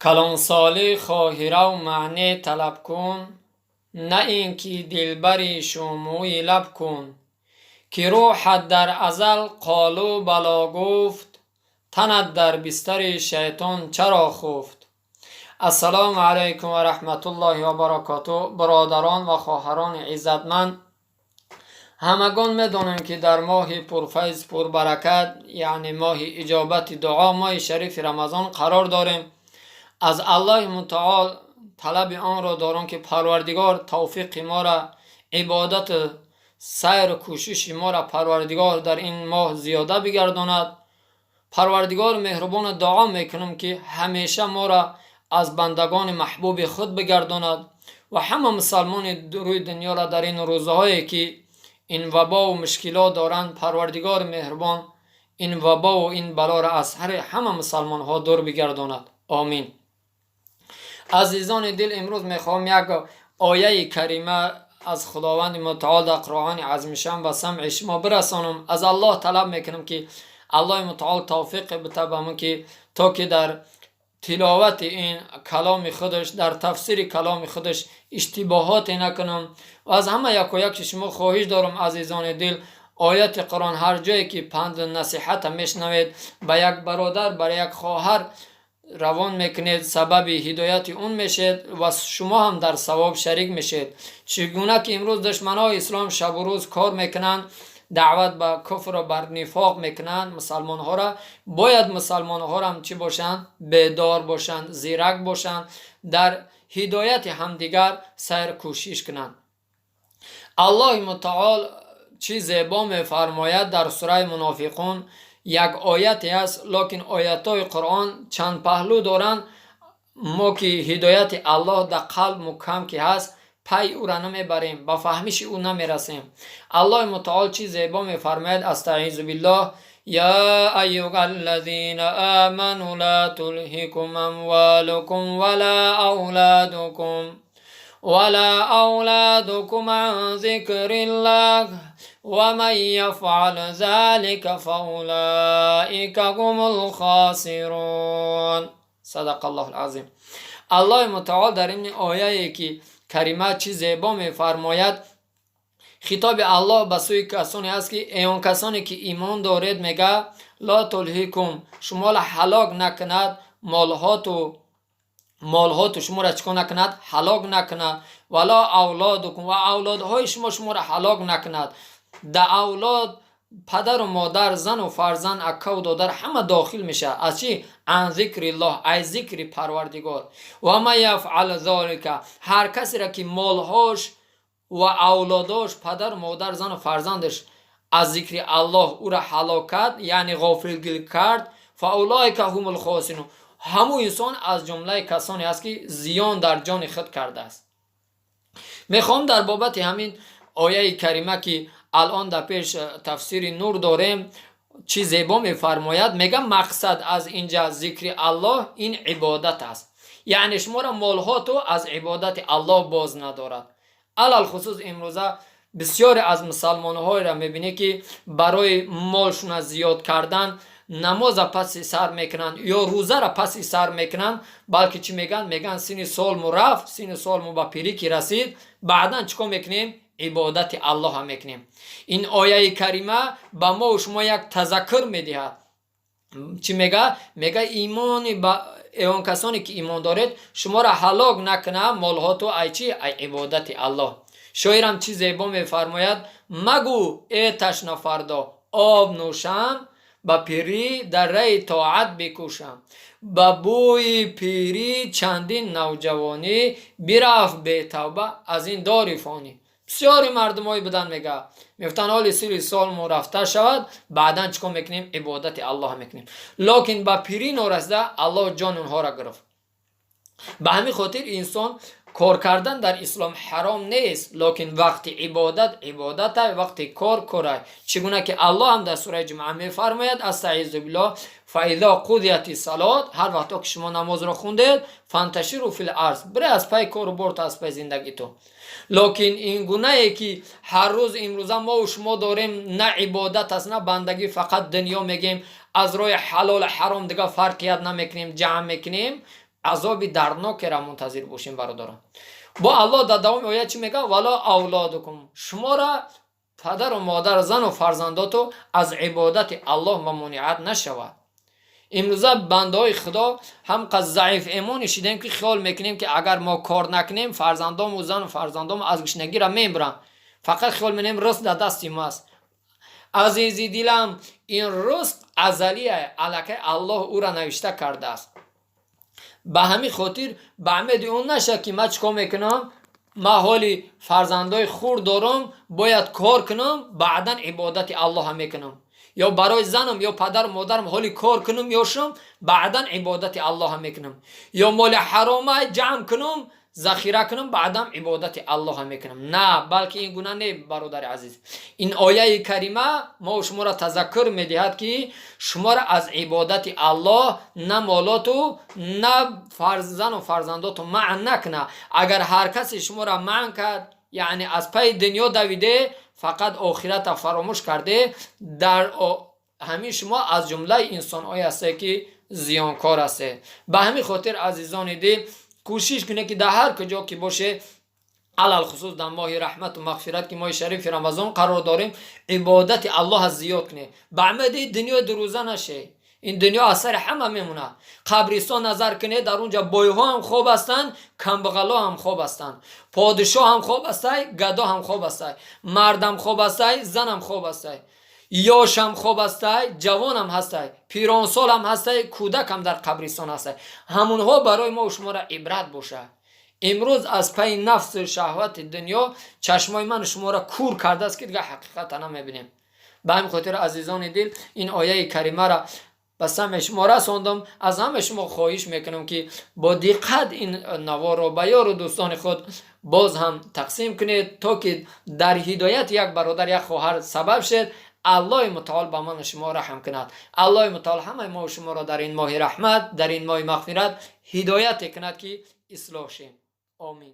Калонсолӣ хоҳирав маъне талаб кун, на ин ки дилбари шумӯи лаб кун, ки рӯҳат дар азал қолу бало гуфт, танат дар бистари шайтон чаро хуфт? Ассалому алайкум ва раҳматуллоҳи ва баракоту. Бародарон ва хоҳарони иззатманд, ҳамагон медонем, ки дар моҳи пурфайз, пурбаракат, яъне моҳи иҷобати дуо, моҳи шарифи Рамазон қарор дорем. Аз Аллоҳи Мутаол талаби онро дорам, ки Парвардигор тавфиқи моро, ибодату сайру кӯшиши моро Парвардигор дар ин моҳ зиёда бигардонад. Парвардигори меҳрубона дуо мекунам, ки ҳамеша моро аз бандагони маҳбуби худ бигардонад ва ҳама мусалмони рӯи дунёро дар ин рӯзҳое, ки ин вабову мушкилот доранд, Парвардигори меҳрубон ин вабову ин балоро аз ҳари ҳама мусалмонҳо дур бигардонад. Омин. Азизони дил, имрӯз мехоҳам як ояи карима аз Худованди Мутаол дар Қуръони азимшан ба самъи шумо бирасонам. Аз Аллоҳ талаб мекунам, ки Аллоҳи Мутаол тавфиқе бита ба ман, ки то ки дар тиловати ин каломи худаш, дар тафсири каломи худаш иштибоҳоте накунам. Ва аз ҳама якояки шумо хоҳиш дорам, азизони дил, ояти Қуръон ҳар ҷое ки панду насиҳата мешунавед, ба як бародар, ба як хоҳар равон мекунед, сабаби ҳидояти он мешед ва шумо ҳам дар савоб шарик мешед. Чӣ гуна ки имрӯз душманои ислом шабу рӯз кор мекунанд, даъват ба куфру бар нифоқ мекунанд мусалмонҳоро, бояд мусалмонҳоро чӣ бошанд? Бедор бошанд, зирак бошанд, дар ҳидояти ҳамдигар сайр кӯшиш кунанд. Аллоҳи Мутаол чӣ зебо мефармояд дар сураи Мунофиқун. Як ояте аст, локин оятҳои Қуръон чанд паҳлӯ доранд. Мо ки ҳидояти Аллоҳ дар қалб мукам ки ҳаст, пай ӯра намебарем, ба фаҳмиши ӯ намерасем. Аллоҳи Мутаол чӣ зебо мефармояд: أستعيذ بالله، يا أيها الذين آمنوا لا تلهكم أموالكم ولا أولادكم عن ذكر الله ومن يفعل ذلك فأولئك هم الخاسرون. صدق الله العظيم. Аллоҳи Мутаол дар ин ояе ки карима чӣ зебо мефармояд. Хитоби Аллоҳ ба сӯи касоне аст, ки эй он касоне ки имон доред, мега: لا تلهكم, шуморо ҳалок накунад молҳоту, шуморо чӣ кор накунад? Ҳалок накунад. ولا أولادكم, ва авлодҳои шумо шуморо ҳалок накунад. Да авлод падару модар, зану фарзанд, акаву додар ҳама дохил мешавад. Аз чӣ? عن ذكر الله, ай зикри Парвардигор. ومن يفعل ذلك, ҳар касеро ки молҳош ва авлодош, падару модар, зану фарзандаш аз зикри Аллоҳ ӯра ҳалок кард, яъне ғофилгир кард, فأولئك هم الخاسرون, ҳамун инсон аз ҷумлаи касоне аст, ки зиён дар ҷони худ кардааст. Мехоҳам дар бобати ҳамин ояи карима, ки алон дар пеш тафсири Нур дорем, чӣ зебо мефармояд. Мега, мақсад аз инҷа зикри Аллоҳ ин ибодат аст, яъне шуморо молҳото аз ибодати Аллоҳ боз надорад. Алалхусус имрӯза бисёре аз мусалмонҳоеро мебинӣ, ки барои молшуна зиёд кардан намоза паси сар мекунанд ё рӯзара паси сар мекунанд, балки чӣ мегӯянд? Мегӯянд, сини солму рафт, сини солму ба пирӣ ки расид, баъдан чӣ кор мекунем? Ибодати Аллоҳа мекунем. Ин ояи карима ба мо шумо як тазаккур медиҳад. Чӣ мега? Мега, имони он касоне ки имон доред, шуморо ҳалок накуна молҳото ай чӣ? Ай ибодати Аллоҳ. Шоирам чӣ зебо мефармояд: магӯ, э ташна, фардо об нӯшам, ба пирӣ дар раи тоат бикӯшам. Ба бӯи пирӣ чандин навҷавонӣ бирафт бетавба аз ин дори фонӣ. Бисёри мардумҳое буданд, мега, мегуфтанд, ҳоли сири солму рафта шавад, баъдан чӣ кор мекунем? Ибодати Аллоҳ мекунем. Локин ба пирӣ норасида Аллоҳ ҷони онҳоро гирифт. Ба ҳамин хотир инсон кор кардан дар ислом ҳаром нест, локин вақти ибодат ибодата, вақти кор корай. Чӣ гуна ки Аллоҳ ҳам дар сураи Ҷумъа мефармояд: أستعيذ بالله، فإذا قضيت الصلاة, ҳар вақто ки шумо намозро хундед, فانتشروا في الأرض, бире аз пай кору борто, аз пай зиндагито. Локин ин гунае ки ҳар рӯз имрӯза мову шумо дорем, на ибодат аст, на бандагӣ, фақат дунё мегем, аз роҳи ҳалолу ҳаром дига фарқият намекунем, ҷамъ мекунем. Азоби дарднокера мунтазир бошем, бародарон. Бо Аллоҳ дар давоми оят чӣ мегӯяд? ولا أولادكم, шуморо падару модар, зану фарзандоту аз ибодати Аллоҳ мамониат нашавад. Имрӯза бандаҳои Худо ҳамқа заиф эмонӣ шидем, ки хиёл мекунем, ки агар мо кор накунем, фарзандому, зану фарзандому аз гушнагира мемиранд. Фақат хиёл менем, ризқ дар дасти мост. Азизи дилам, ин ризқ азалия, аллакай Аллоҳ ӯра навишта кардааст. Ба ҳамин хотир ба умеди он нашад, ки ман чӣ кор мекунам, ман ҳоли фарзандои хурд дорам, бояд кор кунам, баъдан ибодати Аллоҳа мекунам, ё барои занам ё падару модарам ҳоли кор кунам, ёшам, баъдан ибодати Аллоҳа мекунам, ё моли ҳарома ҷамъ кунам, захира кунам, баъдан ибодати Аллоҳа мекунам. На, балки ин гуна не, бародари азиз. Ин ояи карима мо шуморо тазаккур медиҳад, ки шуморо аз ибодати Аллоҳ на молоту, на зану фарзандоту манъ накуна. Агар ҳар касе шуморо манъ кард, яъне аз пайи дунё давиде, фақат охирата фаромӯш карде, дар ҳамин шумо аз ҷумлаи инсонҳое ҳастед, ки зиёнкор ҳастед. Ба ҳамин хотир, азизони дил, кӯшиш кунед, ки дар ҳар куҷо ки боше, алалхусус дар моҳи раҳмату мағфират, ки моҳи шарифи Рамазон қарор дорем, ибодати Аллоҳа зиёд кунед. Ба умеди дунёи дурӯза наше. Ин дунё аз сари ҳама мемонад. Қабристон назар кунед, дар он ҷа бойҳо ҳам хоб ҳастанд, камбағало ҳам хоб ҳастанд, подишоҳ ҳам хоб ҳастай, гадо ҳам хоб ҳастай, мардам хоб ҳастай, занам хоб ҳастай, ёшам хоб ҳастай, ҷавонам ҳастай, пиронсолам ҳастай, кӯдакам дар қабристон ҳастай. Ҳамунҳо барои мо шуморо ибрат бошад. Имрӯз аз пайи нафсу шаҳвати дунё чашмои ману шуморо кур кардааст, ки дигар ҳақиқата намебинем. Ба ҳамин хотир, азизони дил, ин ояи каримаро ба самъи шумо расондам. Аз ҳама шумо хоҳиш мекунам, ки бо диққат ин наворро ба ёру дӯстони худ боз ҳам тақсим кунед, то ки дар ҳидояти як бародар, як хоҳар сабаб шед. Аллоҳи мутаол ба ману шумо раҳм кунад. Аллоҳи мутаол ҳамаи мо шуморо дар ин моҳи раҳмат, дар ин моҳи мағфират ҳидояте кунад, ки ислоҳ шем. Омин.